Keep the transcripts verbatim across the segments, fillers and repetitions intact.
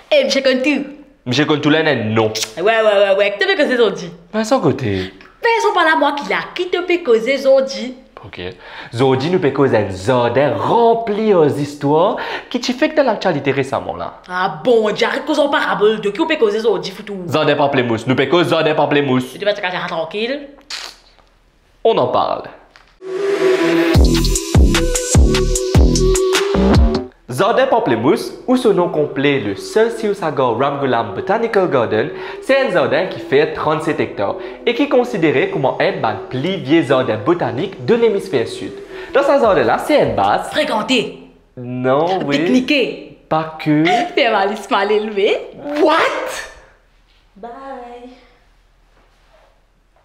E misie konn tou. Misie konn tou, li ena enn non. Wi, wi, wi, wi. Ki to pe koze zordi? Vincent kote? Vincent pa la, mwa ki la. Ki to pe koze zordi? Ok. Zordi nou pe koz enn zardin ranpli ar zistwar ki ti fek dan laktialite resaman la. Ah bon, Dieu, aret koz an parabol, de ki ou pe koze zordi, foutou? Zardin panplemous. Nou pe koz zardin panplemous. Ou ti pa ti kapav dir sa trankil? On en parle. Zardin panplemous, ou so non konple le Sir Sivasagar Ramgoolam Botanical Garden, se enn zardin ki fer trannset ektar e ki konsidere kouma enn bann pli vie zardin botanik de lemisfer sid. Dan sa zardin la, se enn baz. Frekante. Non, wi. Piknike. Pa ke. Fer valiz malelve. What? Bye.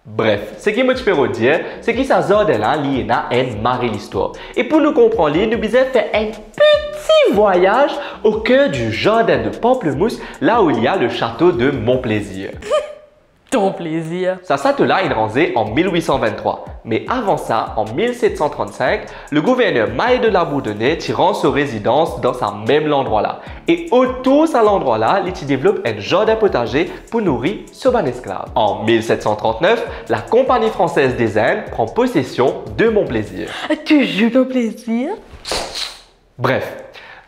Bref, seki mo ti pe rod dir, se ki sa zardin la, li ena enn mari listwar. E pou nou konpran li, nou bizin fer enn peti vwayaz au cœur du jardin de pamplemousse, là où il y a le château de Mon Plaisir. Ton Plaisir. Sa sato la inn ranze an mil wit san vinn-trwa, me avan sa, an mil set san trann-sink, le gouverner Mahe de Labourdonnais ti rann so rezidans dan sa mem landrwa la. E otour sa landrwa la, li ti devlop enn zardin potaze pou nouri so bann esklav. An mil set san trant-nef, la Compagnie Française des Indes pran posesion de Mon Plaisir. Touzour Ton Plaisir. Bref,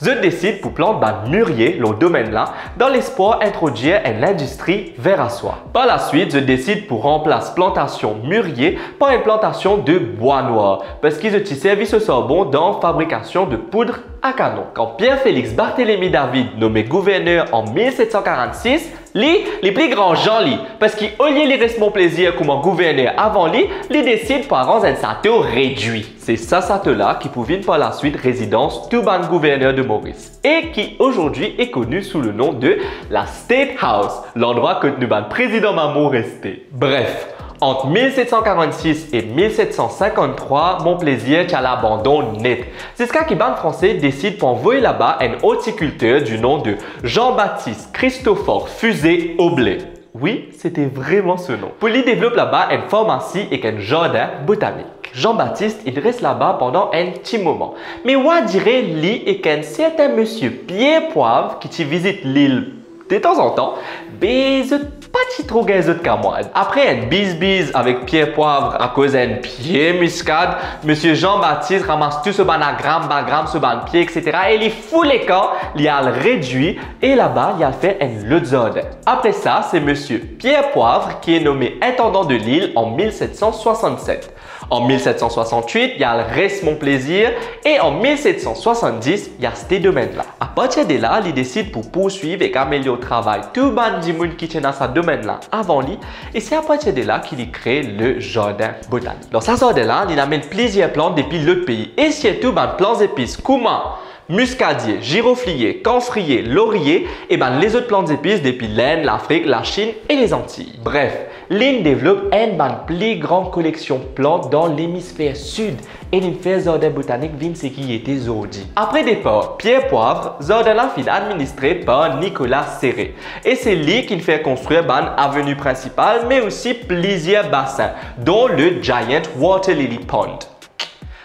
zot desid pou plant bann mirie lor domenn la, dan lespwar introdwir enn lindistri ver aswa. Par laswit, zot desid pou ranplas plantasion mirie par enn plantasion de bwa nwar, parski zot ti servi so sarbon dan fabrikasion de poud a kanon. Kan Pierre Félix Barthélemy David nome gouverner an mil set san karant-sis, li, li pli gran zan li, parski olie li res Mon Plaisir kouma gouverner avan li, li desid pou aranz enn sato redwi. Se sa sato la ki pou vinn par laswit rezidans tou bann gouverner de Moris e ki azordi est connu sous le nom de la State House, landrwa kot nou bann prezidan mamour reste. Bref, ant mil set san karant-sis e mil set san sinkant-trwa, Mon Plaisir ti al abandonn net, ziska ki bann Franse desid pou anvoy laba enn ortikilter du nom de Jean-Baptiste Christophe Fuset Oblet. Wi, sete vremem so non. Pou li devlop laba enn farmasi ek enn zardin botanik. Jean-Baptiste inn res laba pandan enn ti moman. Me ou a dire li ek enn sertin misie Pierre Poivre ki ti vizit lil detanzantan, be zot pa ti tro gagn zot kamwad. Apre enn bizbiz avek Pierre Poivre akoz enn pie miskad, misie Jean-Baptiste ramas tou so bann agram, bagram, so bann pie, et cetera, e li fou lekan, li al redwi, e laba, li al fer enn lot zardin. Apre sa, se misie Pierre Poivre ki ena nome intandan de lil an mil set san swasann-set. An mil set san swasann-wit, li al res Mon Plaisir, e an mil set san swasann-dis, li aste domenn la. Apartir de la, li desid pou pourswiv ek amelior travay tou bann dimoun ki ti ena sa domenn la avan li, e se apartir de la ki li kre le zardin botanik. Dan sa zardin la, li amenn plizier plant depi lot pei, e sirtou bann plant zepis kouma miskadie, ziroflie, kanfrie, lorie e bann lezot plant zepis depi Lind, Lafrik, Lasinn e Lezantiy. Bref, linn devlop enn bann pli gran koleksion plant dan lemisfer sid e linn fer zardin botanik vinn seki li ete zordi. Apre depar Pierre Poivre, zardin la finn administre par Nicolas Serré, e se li ki finn fer konstrir bann aveni prinsipal, me osi plizier basin, dont le Giant Water Lily Pond.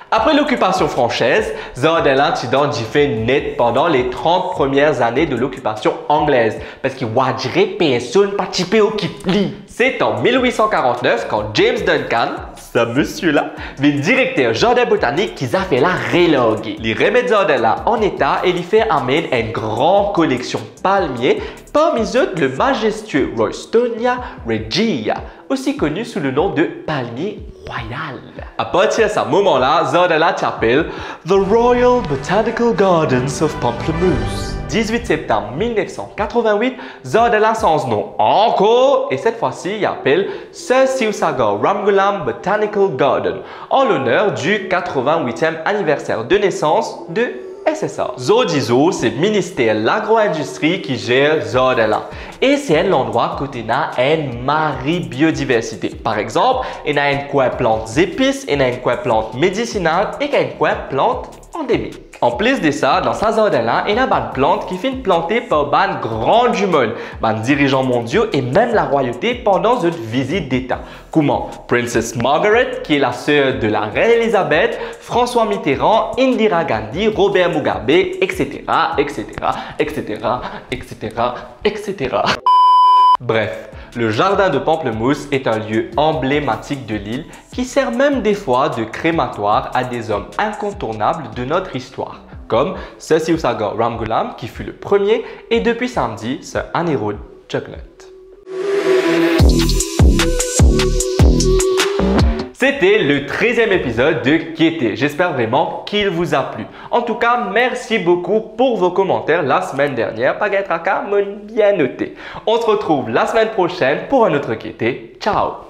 Apre lokipasion fransez, zardin la ti dan dife net pandan le trant premie zane de lokipasion anglez, parski ou a dire personn pa ti pe okip li. Se an mil wit san karant-nef, kan James Duncan, sa misie la, vinn direkter zardin botanik, ki zafer la relarge. Li remet zardin la an eta e li fer amenn enn gran koleksion palmie, parmi zot le majestie Roystonea regia, osi koni sou le nom de palmie rwayal. Apartir sa moman la, zardin la ti apel The Royal Botanical Gardens of Pamplemousse. Dizwit septam mil nef san katrovin-wit, zardin la sanz non ankor e set fwa si li apel Sir Sivasagar Ramgoolam Botanical Garden, an loner di katrovin-witiem aniverser de nesans de S S R. Zordi zour, se Minister Lagro-Indistri ki zer zardin la. E se enn landrwa kot ena enn mari biodiversite. Par exanp, ena enn kwin plant zepis, ena enn kwin plant medisinal ek enn kwin plant andemik. Anplis de sa, dan sa zardin la, ena bann plant ki finn plante par bann gran dimoun, bann dirizan mondio e mem larwayote pandan zot vizit deta, kouma Princess Margaret, ki e laser de Larenn Elizabeth, François Mitterrand, Indira Gandhi, Robert Mugabe, et cetera, et cetera, et cetera, et cetera, et cetera. Bref, le jardin de Pamplemousse est un lieu emblématique de l'île qui sert même des fois de crématoire à des hommes incontournables de notre histoire, comme Sir Sivasagar Ramgoolam, qui fut le premier, et depuis samedi, Sir Anirudh Jugnauth. C'était le treizième épisode de Kiete. J'espère vraiment qu'il vous a plu. En tout cas, merci beaucoup pour vos commentaires la semaine dernière. Pa gagn traka, mo'nn bien note. On se retrouve la semaine prochaine pour un autre Kiete. Ciao.